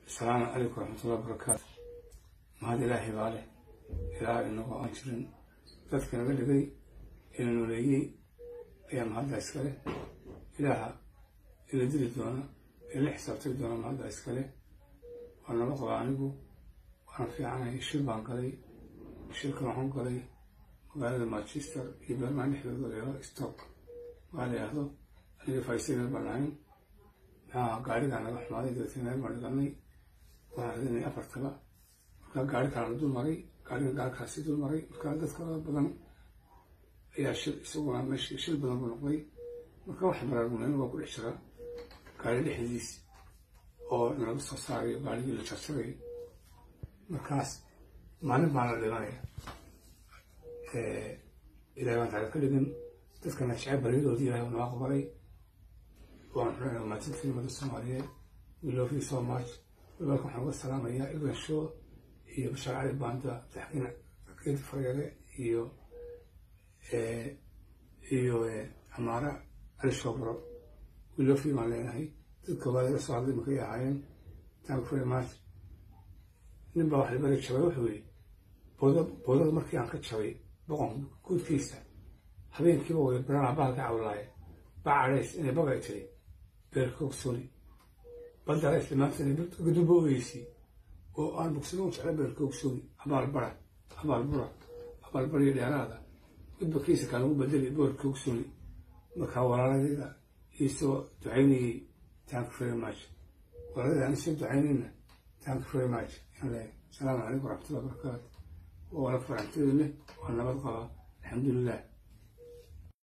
Asalaamu calaykum waraxmatullahi wabarakaatu. Mahad Ilaahay baa leh, Ilaa inagoo aan jirin dadka naga dhigay ina nooleeyey ayaa mahadda iskale. Ilaaha ila dili doona, ila xisaabtagi doona, mahadda iskale. Waa naba qaba, anigu waana fiicanahay. Shil baan galay. Shilkan waxaan galay magaalada Manchester iyo Birmingham dhexdooda la yidhahdo Stoke magaala la yidhahdo. Aniga Faysay meel baan ahayn, maxaa gaarigaa naga xumaaday, dabeetana meel baan dhiganay. Waxaan ridinay afartaba, markaa gaari kalena dul maray, gaariga gaarkaasi dul maray. Markaa dad kala badan ayaa shil, isaguna meeshii shil badan buu noqday. Marka wax baraarugnay waa ku dhex jira gaari dhexdiis oo nalaga soo saarayo, gaarigii la jarjarayo. Markaas maalin baan la dhimanaya, Ilahay baan taala ka dhigan dadkana jecel baryadoodii Ilahay noo aqbalay. Waan xunaa mahadsantiin ummadda Soomaaliyeed. We love you so much. Walaalka waxaan uga salaamayaa Ibn Show iyo Bashaar Cali Banda, Taxkiin Geed Faryare iyo Amaara Cali Shoobro. We love you baan leenahay. Dadka waa laga soo hadlay markay ahaayeen. Thank you very much. Nin baa wax la bari jabay, wuxuu yidhi booda boodada markii aan ka jabay boqon guudkiisa habeenkiiba way barana bahalka cawlaaye bacadhays inay bagay tiri beerka ogsoni badarays dhammaanteen gaduba ogeysay oo aan bogsado u jecla beerka ogsoni abaal bara abaal bura abaal bariyo dheeraada midba kiisa kaan ugu bedeli boorka ogsoni. Markaa walaaladayda iisoo ducaynayey, thank you very much. Walaaladayda aan isoo ducaynayna, thank you very much yaan leeyahay. Asalaamu calaykum waraxmatullahi wabarakaatu. Waa wala farxantidine, waa nabad qabaa, alxamdulilah.